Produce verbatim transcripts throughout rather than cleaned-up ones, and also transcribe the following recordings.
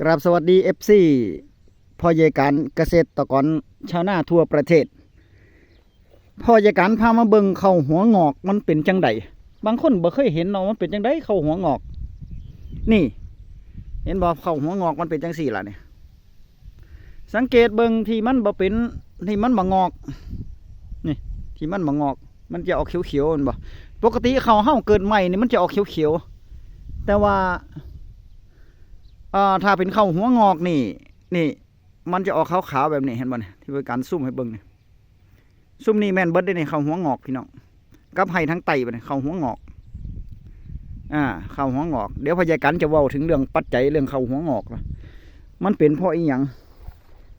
กราบสวัสดี เอฟซี พ่อใหญ่การเกษตรกรชาวนาทั่วประเทศ พ่อใหญ่การพามาเบิ่งข้าวหัวงอกมันเป็นจังใด บางคนบ่เคยเห็นเนาะ มันเป็นจังใดข้าวหัวงอก นี่ เห็นบ่ ข้าวหัวงอกมันเป็นจังซี่ล่ะเนี่ย สังเกตเบิ่งที่มันบ่เป็น ที่มันบ่งอก นี่ ที่มันบ่งอก มันจะออกเขียวๆ แม่นบ่ ปกติข้าวเฮาเกิดใหม่นี่มันจะออกเขียวๆ แต่ว่า อ่า ถ้าเป็นข้าวหัวงอกนี่ นี่ มันจะออกขาวๆ แบบนี้ เห็นบ่เนี่ย ที่พ่อใหญ่การซูมให้เบิ่งนี่ ซุมนี้แม่นเบิดเด้นี่ ข้าวหัวงอกพี่น้อง กับไฮ่ทางใต้บัดนี้ ข้าวหัวงอก อ่า ข้าวหัวงอก เดี๋ยวพ่อใหญ่การจะเว้าถึงเรื่องปัจจัยเรื่องข้าวหัวงอกนะ มันเป็นเพราะอีหยัง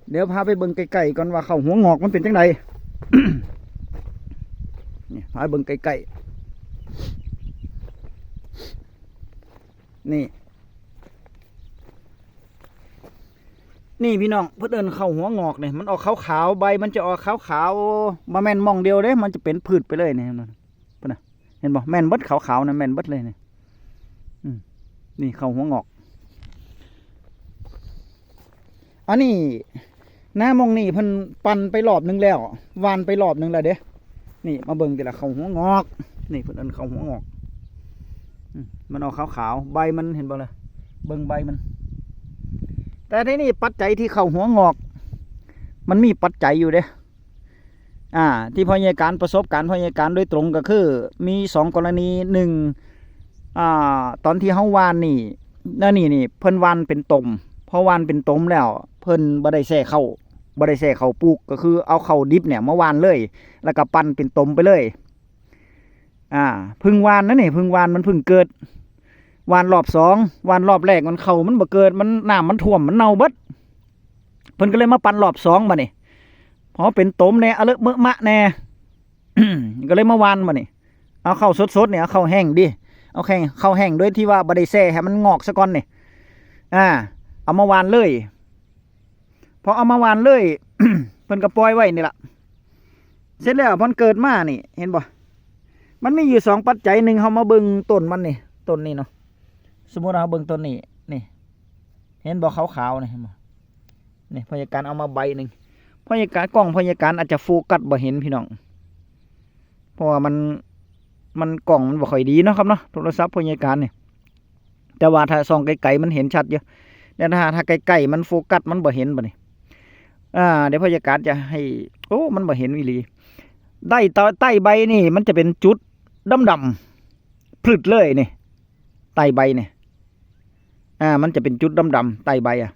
เดี๋ยวพาไปเบิ่งใกล้ๆ ก่อนว่าข้าวหัวงอกมันเป็นจังใด นี่ พาไปเบิ่งใกล้ๆ นี่ นี่พี่น้อง เพิ่นเอิ้นข้าวหัวงอกนี่ มันออกขาวๆ ใบมันจะออกขาวๆ บ่แม่นหม่องเดียวเด้ มันจะเป็นพืชไปเลยนี่ เห็นบ่ เห็นบ่ แม่นเบิดขาวๆ นะ แม่นเบิดเลยนี่ อืม นี่ข้าวหัวงอก อันนี้ นาหม่องนี่เพิ่นปั่นไปรอบหนึ่งแล้ว หว่านไปรอบหนึ่งแล้วเด้ นี่มาเบิ่งติล่ะ ข้าวหัวงอก นี่เพิ่นเอิ้นข้าวหัวงอก อืม มันออกขาวๆ ใบมันเห็นบ่ล่ะ เบิ่งใบมัน แต่ทีนี้ปัจจัยที่ข้าวหัวงอก มันมีปัจจัยอยู่เด้ อ่า ที่พ่อใหญ่การ ประสบการณ์พ่อใหญ่การโดยตรงก็คือ มีสองกรณี หนึ่ง อ่า ตอนที่เฮาหว่านนี่ นั่นนี่นี่ เพิ่นหว่านเป็นตม พอหว่านเป็นตมแล้ว เพิ่นบ่ได้แช่ข้าว บ่ได้แช่ข้าวปลูก ก็คือเอาข้าวดิบเนี่ยมาหว่านเลย แล้วก็ปั่นเป็นตมไปเลย อ่า เพิ่งหว่านนะนี่ เพิ่งหว่าน มันเพิ่งเกิด หว่านรอบสอง หว่านรอบแรกมันข้าวมันบ่เกิด มัน น้ำมันท่วม มันเน่าเบิด เพิ่นก็เลยมาปั่นรอบสองบัดนี้ พอเป็นตมแน่ อะเลอะเมอะมะแน่ ก็เลยมาหว่านบัดนี้ เอาข้าวสดๆ เนี่ย เอาข้าวแห้งดิ เอาแห้ง ข้าวแห้งโดยที่ว่าบ่ได้แช่ให้มันงอกซะก่อนนี่ อ่า เอามาหว่านเลย พอเอามาหว่านเลย เพิ่นก็ปล่อยไว้นี่ล่ะ เสร็จแล้วพอมันเกิดมานี่ เห็นบ่ มันมีอยู่สองปัจจัย หนึ่ง เฮามาเบิ่งต้นมันนี่ ต้นนี้เนาะ สมมุติว่าเฮาเบิ่งต้นนี้ นี่ เห็นบ่ ขาวๆ นี่ เห็นบ่ นี่ พ่อใหญ่การเอามาใบหนึ่ง พ่อใหญ่การ กล้องพ่อใหญ่การอาจจะโฟกัสบ่เห็นพี่น้อง เพราะว่ามัน มัน กล้องมันบ่ค่อยดีเนาะครับเนาะ โทรศัพท์พ่อใหญ่การนี่ แต่ว่าถ้าส่องไกลๆ มันเห็นชัดอยู่ แต่ถ้า ถ้าใกล้ๆ มันโฟกัสมันบ่เห็นบัดนี้ อ่า เดี๋ยวพ่อใหญ่การจะให้ โอ้ มันบ่เห็นอีหลี ได้ตอ ใต้ใบนี่มันจะเป็นจุดดำๆ พลึดเลยนี่ ใต้ใบนี่ อ่า มันจะเป็นจุดดำๆ ใต้ใบอะ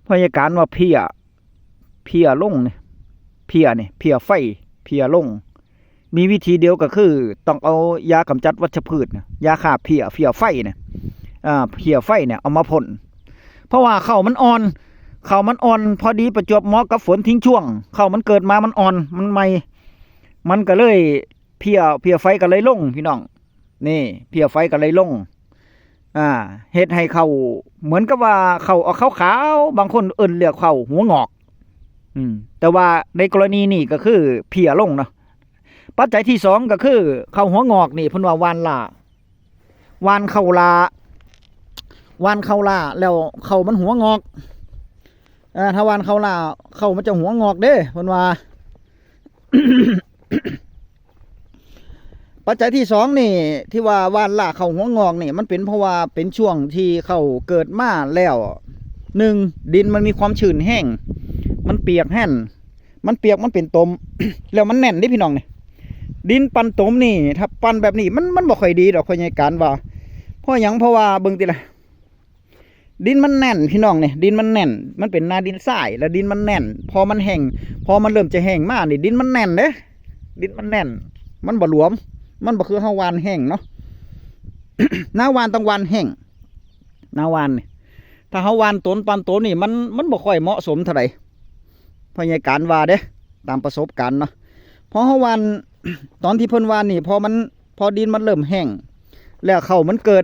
พ่อใหญ่การว่าเพลี้ย เพลี้ยลงนี่ เพลี้ยนี่ เพลี้ยไฟ เพลี้ยลง มีวิธีเดียวก็คือต้องเอายากำจัดวัชพืชน่ะ ยาฆ่าเพลี้ย เพลี้ยไฟเนี่ย อ่า เพลี้ยไฟเนี่ยเอามาพ่น เพราะว่าข้าวมันอ่อน ข้าวมันอ่อน พอดีประจวบเหมาะกับฝนทิ้งช่วง ข้าวมันเกิดมามันอ่อน มันใหม่ มันก็เลย เพลี้ย เพลี้ยไฟก็เลยลงพี่น้อง นี่ เพลี้ยไฟก็เลยลง อ่า เฮ็ดให้ข้าวเหมือนกับว่าข้าวออกขาวๆ บางคนเอิ้นเรียกข้าวหัวงอก อืม แต่ว่าในกรณีนี้ก็คือเพลี้ยลงเนาะ ปัจจัยที่สองก็คือข้าวหัวงอกนี่เพิ่นว่าหว่านหล้า หว่านข้าวหล้า หว่านข้าวหล้าแล้วข้าวมันหัวงอก อ่า ถ้าหว่านข้าวหล้าข้าวมันจะหัวงอกเด้ เพิ่นว่า ปัจจัยที่สองนี่ ที่ว่าหว่านหล้าข้าวหัวงอกนี่ มันเป็นเพราะว่าเป็นช่วงที่ข้าวเกิดมาแล้ว หนึ่ง ดินมันมีความชื้นแห้ง มันเปียกแห้ง มันเปียก มันเป็นตม แล้วมันแน่นเด้พี่น้องนี่ ดินปั่นตมนี่ ถ้าปั่นแบบนี้ มัน มันบ่ค่อยดีดอก พ่อใหญ่การว่า เพราะหยัง เพราะว่าเบิ่งติล่ะ ดินมันแน่นพี่น้องนี่ ดินมันแน่น มันเป็นนาดินทราย แล้วดินมันแน่น พอมันแห้ง พอมันเริ่มจะแห้งมานี่ ดินมันแน่นเด้ ดินมันแน่น มันบ่หลวม มันบ่คือเฮาหว่านแห้งเนาะ นาหว่านต้องหว่านแห้ง นาหว่านนี่ ถ้าเฮาหว่านตนปั่นตนนี่ มัน มันบ่ค่อยเหมาะสมเท่าใด พ่อใหญ่การว่าเด้ ตามประสบการณ์เนาะ พอเฮาหว่าน ตอนที่เพิ่นหว่านนี่ พอมัน พอดินมันเริ่มแห้ง แล้วข้าวมันเกิด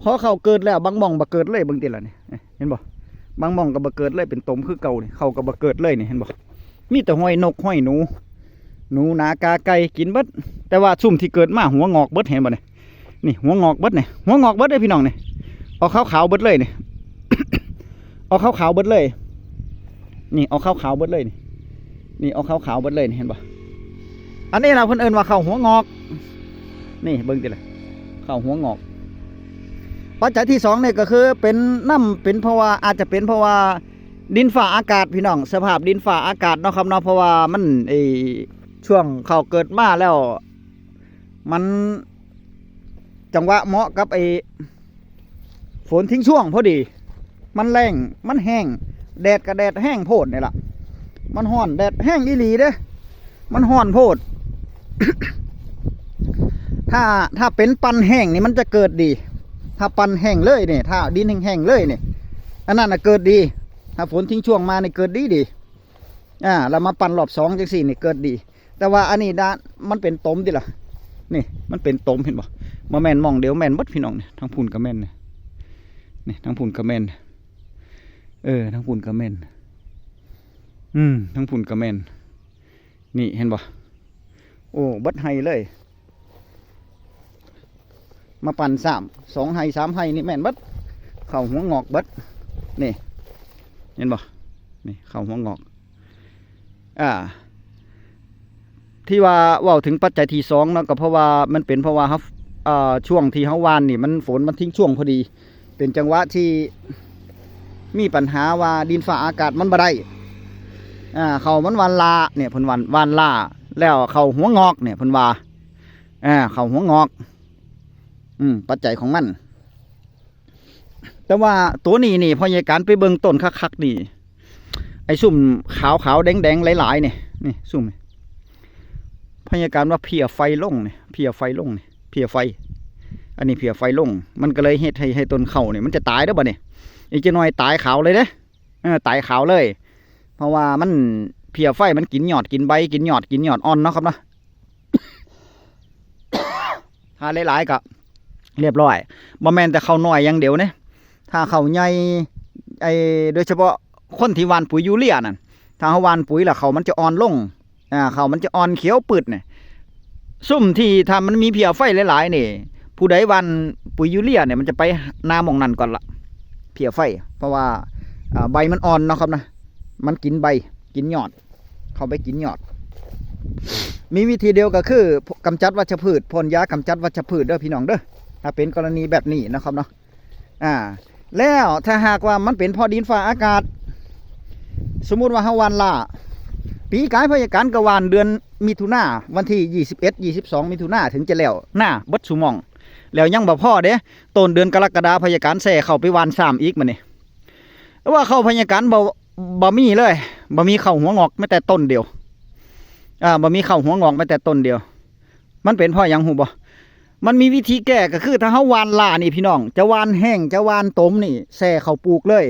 พอข้าวเกิดแล้ว บางหม่องบ่เกิดเลย เบิ่งติล่ะนี่ เห็นบ่ บางหม่องก็บ่เกิดเลย เป็นตมคือเก่านี่ ข้าวก็บ่เกิดเลยนี่ เห็นบ่ มีแต่ฮอยนกฮอยหนู หนูหนากาไก่กินเบิด แต่ว่าซุมที่เกิดมาหัวงอกเบิด เห็นบ่นี่ นี่หัวงอกเบิดนี่ หัวงอกเบิดเด้อพี่น้องนี่ ออกขาวๆเบิดเลยนี่ ออกขาวๆเบิดเลย นี่ออกขาวๆเบิดเลยนี่ นี่ออกขาวๆเบิดเลยนี่ เห็นบ่ อันนี้นะเพิ่นเอิ้นว่าข้าวหัวงอก นี่เบิ่งติล่ะ ข้าวหัวงอก ปัจจัยที่สองนี่ก็คือเป็นน้ำ เป็นเพราะว่า อาจจะเป็นเพราะว่าดินฟ้าอากาศพี่น้อง สภาพดินฟ้าอากาศเนาะครับเนาะ เพราะว่ามัน ไอ้ ช่วงข้าวเกิดมาแล้ว มันจังหวะเหมาะกับไอ้ฝนทิ้งช่วงพอดี มันแล้ง มันแห้ง แดดก็แดดแห้งโพดนี่ล่ะ มันฮ้อน แดดแห้งอีหลีเด้ มันฮ้อนโพด ถ้า ถ้าเป็นปันแห้งนี่มันจะเกิดดี ถ้าปันแห้งเลยนี่ ถ้าดินแห้งๆเลยนี่ อันนั้นน่ะเกิดดี ถ้าฝนทิ้งช่วงมานี่เกิดดีดี อ่า แล้วมาปันรอบสองจังซี่นี่เกิดดี แต่ว่าอันนี้ด้าน มันเป็นตมติล่ะ นี่ มันเป็นตม เห็นบ่ บ่แม่นหม่องเดียว แม่นเบิดพี่น้องนี่ ทั้งพุ้นก็แม่นนี่ นี่ ทั้งพุ้นก็แม่น เออ ทั้งพุ้นก็แม่น อืม ทั้งพุ้นก็แม่น นี่ เห็นบ่ โอ้ เบิดไฮ่เลย มาปันสาม สองไฮ่ สามไฮ่นี่แม่นเบิด ข้าวหัวงอกเบิด นี่ เห็นบ่ นี่ ข้าวหัวงอก อ่า ที่ว่าเว้าถึงปัจจัยที่สองเนาะ ก็เพราะว่ามันเป็นเพราะว่าเฮา อ่า ช่วงที่เฮาหว่านนี่ มันฝนมันทิ้งช่วงพอดี เป็นจังหวะที่มีปัญหาว่าดินฟ้าอากาศมันบ่ได้ อ่า ข้าวมันหว่านล้าเนี่ย เพิ่นหว่าน หว่านล้า แล้วข้าวหัวงอกเนี่ย เพิ่นว่า อ่า ข้าวหัวงอก อืม ปัจจัยของมัน แต่ว่าตัวนี้นี่ พ่อใหญ่การไปเบิ่งต้นคักๆนี่ ไอ้ซุ่มขาวๆแดงๆหลายๆนี่ นี่ซุ่มนี่ พ่อใหญ่การว่าเพลี้ยไฟลงนี่ เพลี้ยไฟลงนี่ เพลี้ยไฟ อันนี้เพลี้ยไฟลง มันก็เลยเฮ็ดให้ ให้ต้นข้าวนี่มันจะตายเด้อบัดนี้ อีกจักหน่อยตายขาวเลยเด้ เออ ตายขาวเลย เพราะว่ามัน เพลี้ยไฟมันกินยอด กินใบ กินยอด กินยอดอ่อนเนาะครับเนาะ ถ้าหลายๆก็เรียบร้อย บ่แม่นแต่ข้าวน้อยอย่างเดียวเนี่ย ถ้าข้าวใหญ่ ไอ้ โดยเฉพาะคนที่หว่านปุ๋ยยูเรียนั่น ถ้าเฮาหว่านปุ๋ยแล้วข้าวมันจะอ่อนลง อ่า ข้าวมันจะอ่อนเขียวปืดเนี่ย ซุ่มที่ถ้ามันมีเพลี้ยไฟหลายๆนี่ ผู้ใดหว่านปุ๋ยยูเรียเนี่ย มันจะไปนาหม่องนั้นก่อนละ เพลี้ยไฟ เพราะว่า อ่า ใบมันอ่อนเนาะครับนะ มันกินใบ กินยอด เข้าไปกินยอด มีวิธีเดียวก็คือกำจัดวัชพืช พ่นยากำจัดวัชพืชเด้อพี่น้องเด้อ ถ้าเป็นกรณีแบบนี้นะครับเนาะ อ่า แล้วถ้าหากว่ามันเป็นเพราะดินฟ้าอากาศ สมมุติว่าเฮาหว่านล้า ปีกายพ่อใหญ่การก็หว่านเดือนมิถุนา วันที่ยี่สิบเอ็ด ยี่สิบสอง มิถุนาถึงจะแล้วนาเบิดซุหม่อง แล้วยังบ่พอเด้ ต้นเดือนกรกฎาพ่อใหญ่การแซ่เข้าไปหว่านซ้ำอีกบัดนี้ แต่ว่าข้าวพ่อใหญ่การบ่ บ่มีเลย บ่มีข้าวหัวงอกแม้แต่ต้นเดียว อ่า บ่มีข้าวหัวงอกแม้แต่ต้นเดียว มันเป็นเพราะหยังฮู้บ่ มันมีวิธีแก้ก็คือถ้าเฮาหว่านล้านี่พี่น้อง จะหว่านแห้ง จะหว่านตมนี่ แซ่เข้าปลูกเลย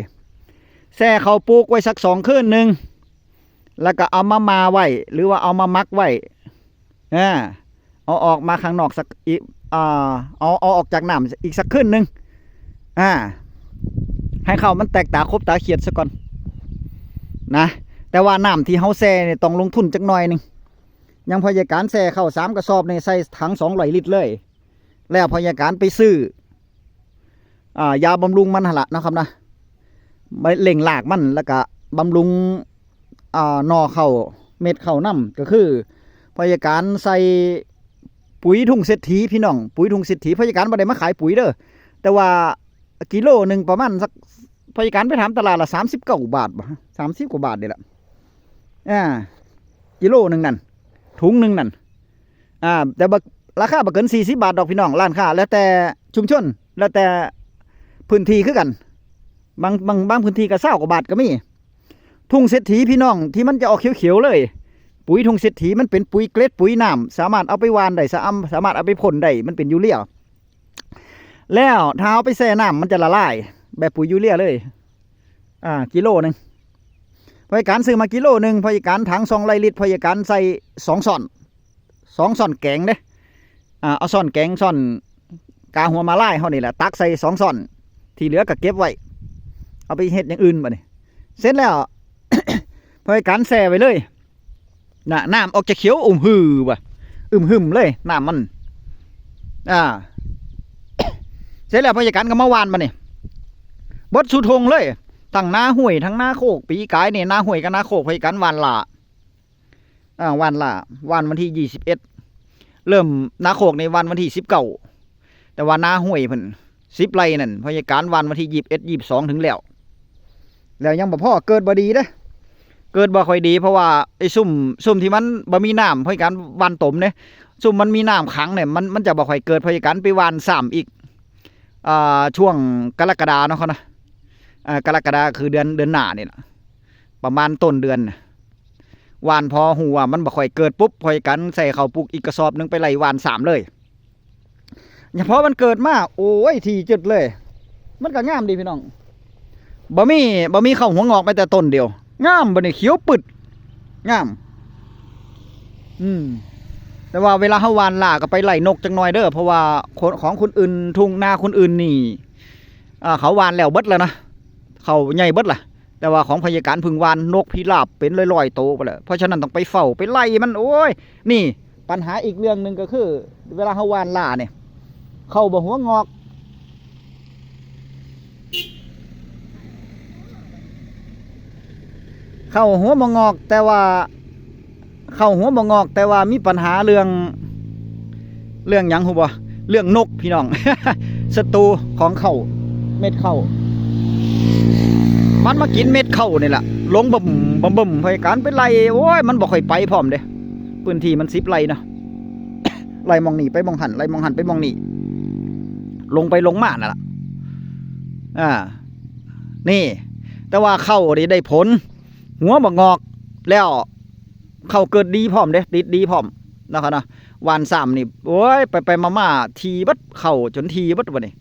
แซ่เข้าปลูกไว้สักสองคืนหนึ่ง แล้วก็เอามาหม่าไว้ หรือว่าเอามาหมักไว้ อ่า เอาออกมาข้างนอกสัก อีก อ่า เอา เอาออกจากน้ำอีกสักคืนหนึ่ง อ่า ให้ข้าวมันแตกตาคบตาเขียดซะก่อน นะ แต่ว่าน้ำที่เฮาแซ่เนี่ยต้องลงทุนจักหน่อยหนึ่ง อย่างพ่อใหญ่การแซ่ข้าวสามกระสอบเนี่ยใส่ถังสองร้อยลิตรเลย แล้วพ่อใหญ่การไปซื้อ อ่า ยาบำรุงมันหั่นละเนาะครับนะ ไปเร่งรากมัน แล้วก็บำรุง อ่า หน่อข้าว เม็ดข้าวนำ ก็คือพ่อใหญ่การใส่ปุ๋ยทุ่งเศรษฐีพี่น้อง ปุ๋ยทุ่งเศรษฐี พ่อใหญ่การบ่ได้มาขายปุ๋ยเด้อ แต่ว่ากิโลหนึ่งประมาณสัก พ่อใหญ่การไปถามตลาดละสามสิบเก้าบาทบ่ สามสิบกว่าบาทนี่แหละ อ่า กิโลหนึ่งนั่น ถุงหนึ่งนั่น อ่า แต่บ่ ราคาบ่เกินสี่สิบบาทดอกพี่น้อง ร้านค้า แล้วแต่ชุมชน แล้วแต่พื้นที่คือกัน บาง บาง บางพื้นที่ก็ซาวกว่าบาทก็มี ทุ่งเศรษฐีพี่น้อง ที่มันจะออกเขียวๆเลย ปุ๋ยทุ่งเศรษฐีมันเป็นปุ๋ยเกล็ดปุ๋ยน้ำ สามารถเอาไปหว่านได้ สาม- สามารถเอาไปพ่นได้ มันเป็นยูเรีย แล้วถ้าเอาไปแช่น้ำมันจะละลาย แบบปุ๋ยยูเรียเลย อ่า กิโลหนึ่ง พ่อใหญ่การซื้อมากิโลหนึ่ง พ่อใหญ่การถังสองร้อยลิตร พ่อใหญ่การใส่สองช้อน สองช้อนแกงเด้ อ่า เอาช้อนแกง ช้อนกาหัวหม่าลายเฮานี่แหละ ตักใส่สองช้อน ที่เหลือก็เก็บไว้ เอาไปเฮ็ดอย่างอื่นบัดนี้ เสร็จแล้ว พ่อใหญ่การแช่ไว้เลย น่ะ น้ำออกจะเขียวอึมหือว่ะ อึมหึมเลย น้ำมัน อ่า เสร็จแล้วพ่อใหญ่การก็มาหว่านบัดนี้ เบิดสู่ท่งเลย ทั้งนาห้วยทั้งนาโคก ปีกายนี่นาห้วยกับนาโคก พ่อใหญ่กั๋นหว่านหล้า อ่า หว่านหล้า หว่านวันที่ยี่สิบเอ็ด เริ่มนาโคกนี่หว่านวันที่สิบเก้า แต่ว่านาห้วยเพิ่น สิบไร่นั่น พ่อใหญ่กั๋นหว่านวันที่ยี่สิบเอ็ด ยี่สิบสอง ถึงแล้ว แล้วยังบ่พอ เกิดบ่ดีเด้ เกิดบ่ค่อยดี เพราะว่าไอ้ซุม ซุมที่มันบ่มีน้ำ พ่อใหญ่กั๋นหว่านตมเด้ ซุมมันมีน้ำขังเนี่ย มัน มันจะบ่ค่อยเกิด พ่อใหญ่กั๋นไปหว่านซ้ำอีก อ่า ช่วงกรกฎาเนาะเขานะ อ่า กรกฎาคือเดือน เดือนหน้านี่ล่ะ ประมาณต้นเดือนน่ะ หว่านพอฮู้ว่ามันบ่ค่อยเกิดปุ๊บ พ่อใหญ่กั๋นใส่ข้าวปลูกอีกกระสอบหนึ่ง ไปไล่หว่านซ้ำเลย เฉพาะมันเกิดมา โอ้ย ถี่จึดเลย มันก็งามดีพี่น้อง บ่มี บ่มีข้าวหัวงอกแม้แต่ต้นเดียว งามบัดนี้ เขียวปึ๊ด งาม อืม แต่ว่าเวลาเฮาหว่านหล้าก็ไปไล่นกจักหน่อยเด้อ เพราะว่าคน ของคนอื่น ทุ่งนาคนอื่นนี่ อ่า เขาหว่านแล้วเบิดแล้วนะ ข้าวใหญ่เบิดล่ะ แต่ว่าของพ่อใหญ่กั๋นเพิ่งหว่าน นกพิราบเป็นร้อยๆโตไปแล้ว เพราะฉะนั้นต้องไปเฝ้า ไปไล่มัน โอ้ย นี่ ปัญหาอีกเรื่องหนึ่งก็คือ เวลาเฮาหว่านหล้าเนี่ย ข้าวบ่หัวงอก ข้าวหัวบ่งอก แต่ว่า ข้าวหัวบ่งอก แต่ว่ามีปัญหาเรื่อง เรื่องหยังฮู้บ่ เรื่องนกพี่น้อง ศัตรูของข้าว เม็ดข้าว มันมากินเม็ดข้าวนี่ล่ะ ลงบึ้มบึ้มบึ้ม พ่อใหญ่กั๋นไปไล่ โอ้ย มันบ่ค่อยไปพร้อมเด้ พื้นที่มันสิบไร่เนาะ ไล่หม่องนี่ไปหม่องหั่น ไล่หม่องหั่นไปหม่องนี่ ลงไปลงมานั่นล่ะ อ่า นี่ แต่ว่าข้าวนี่ได้ผล หัวบ่งอก แล้วข้าวเกิดดีพร้อมเด้ ติดดีพร้อม นะครับเนาะ หว่านซ้ำนี่ โอ้ย ไปไปมามา ถี่เบิด ข้าวจนถี่เบิดบัดนี้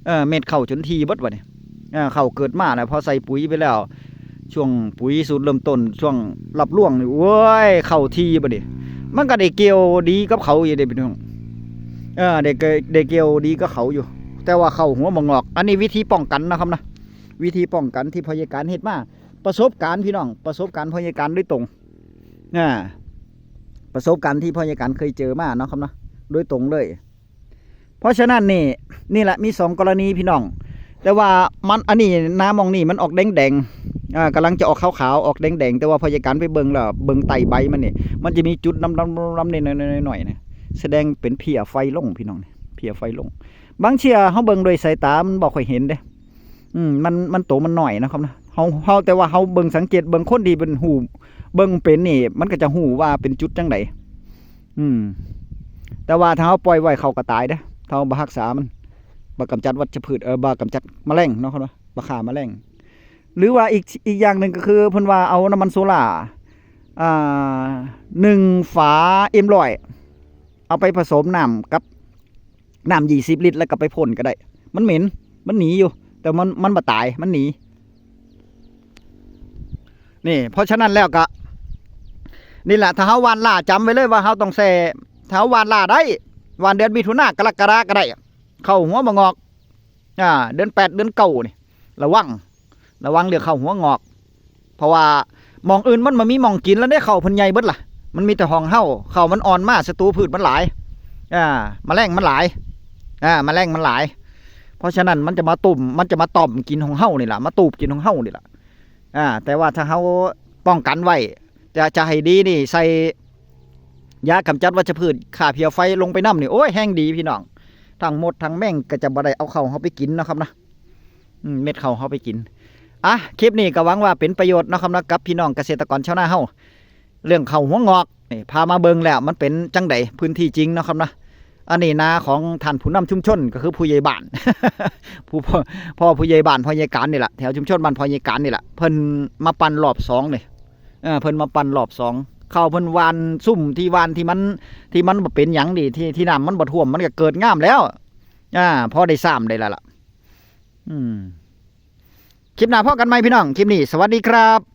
เออ เม็ดข้าวจนถี่เบิดบัดนี้ เออ ข้าวเกิดมาแล้ว พอใส่ปุ๋ยไปแล้ว ช่วงปุ๋ยสูตรเริ่มต้น ช่วงรับรวงนี่ โอ้ย ข้าวถี่บัดนี้ มันก็ได้เกี่ยวดีกับข้าวอยู่เด้พี่น้อง เออ ได้เก ได้เกี่ยวดีกับข้าวอยู่ แต่ว่าข้าวหัวบ่งอก อันนี้วิธีป้องกันนะครับนะ วิธีป้องกันที่พ่อใหญ่กั๋นเฮ็ดมา ประสบการณ์พี่น้อง ประสบการณ์พ่อใหญ่กั๋นโดยตรง อ่า ประสบการณ์ที่พ่อใหญ่กั๋นเคยเจอมาเนาะครับเนาะ โดยตรงเลย เพราะฉะนั้นนี่ นี่แหละมีสองกรณีพี่น้อง แต่ว่ามัน อันนี้นาหม่องนี่มันออกแดงๆ อ่า กำลังจะออกขาวๆ ออกแดงๆ แต่ว่าพ่อใหญ่กั๋นไปเบิ่งแล้ว เบิ่งใต้ใบมันนี่ มันจะมีจุดดำๆๆๆ นิดหน่อยๆนะ แสดงเป็นเพลี้ยไฟลงพี่น้องนี่ เพลี้ยไฟลง บางเทื่อเฮาเบิ่งด้วยสายตามันบ่ค่อยเห็นเด้ อืม มัน มันโตมันน้อยนะครับนะ เฮา เฮา แต่ว่าเฮาเบิ่งสังเกตเบิ่งคนที่เป็นฮู้ เบิ่งเป็นนี่ มันก็จะฮู้ว่าเป็นจุดจั่งใด อืม แต่ว่าถ้าเฮาปล่อยไว้เขาก็ตายเด้อ ถ้าเฮาบ่รักษามัน บ่กำจัดวัชพืช เอ่อ บ่กำจัดแมลงเนาะครับเนาะ บ่ฆ่าแมลง หรือว่าอีก อีกอย่างหนึ่งก็คือเพิ่นว่าเอาน้ำมันโซล่า อ่า หนึ่งฝา เอ็มร้อย เอาไปผสมน้ำกับน้ำยี่สิบลิตร แล้วก็ไปพ่นก็ได้ มันเหม็น มันหนีอยู่ แต่มัน มันบ่ตาย มันหนี นี่ เพราะฉะนั้นแล้วก็ นี่แหละ ถ้าเฮาหว่านหล้า จำไว้เลยว่าเฮาต้องแซ่ ถ้าเฮาหว่านหล้าได้ หว่านเดือนมิถุนากรกฎาก็ได้ ข้าวหัวบ่งอก อ่า เดือนแปด เดือนเก้านี่ ระวัง ระวังเรื่องข้าวหัวงอก เพราะว่าหม่องอื่นมันบ่มีหม่องกินแล้วเด้ ข้าวเพิ่นใหญ่เบิดล่ะ มันมีแต่ของเฮา ข้าวมันอ่อนมา ศัตรูพืชมันหลาย อ่า แมลงมันหลาย อ่า แมลงมันหลาย เพราะฉะนั้นมันจะมาตุ่ม มันจะมาต่อมกินของเฮานี่ล่ะ มาตูบกินของเฮานี่ล่ะ อ่า แต่ว่าถ้าเฮาป้องกันไว้ จะ จะให้ดีนี่ ใส่ยากำจัดวัชพืช ฆ่าเพลี้ยไฟลงไปนำนี่ โอ้ย แฮงดีพี่น้อง ทั้งมดทั้งแมงก็จะบ่ได้เอาข้าวเฮาไปกินเนาะครับนะ อืม เม็ดข้าวเฮาไปกิน อ่ะ คลิปนี้ก็หวังว่าเป็นประโยชน์เนาะครับนะ กับพี่น้องเกษตรกรชาวนาเฮา เรื่องข้าวหัวงอกนี่ พามาเบิ่งแล้วมันเป็นจั่งใด พื้นที่จริงเนาะครับนะ อันนี้นาของท่านผู้นำชุมชน ก็คือผู้ใหญ่บ้าน ผู้พ่อ พ่อผู้ใหญ่บ้าน พ่อใหญ่กั๋นนี่แหละ แถวชุมชนบ้านพ่อใหญ่กั๋นนี่แหละ เพิ่นมาปั่นรอบสองนี่ เออ เพิ่นมาปั่นรอบสอง ข้าวเพิ่นหว่านซุมที่หว่านที่มัน ที่มันบ่เป็นหยังนี่ ที่ ที่น้ำมันบ่ท่วม มันก็เกิดงามแล้ว อ่า พอได้ซ้ำได้แล้วล่ะ อืม คลิปหน้าพ้อกันใหม่พี่น้อง คลิปนี้สวัสดีครับ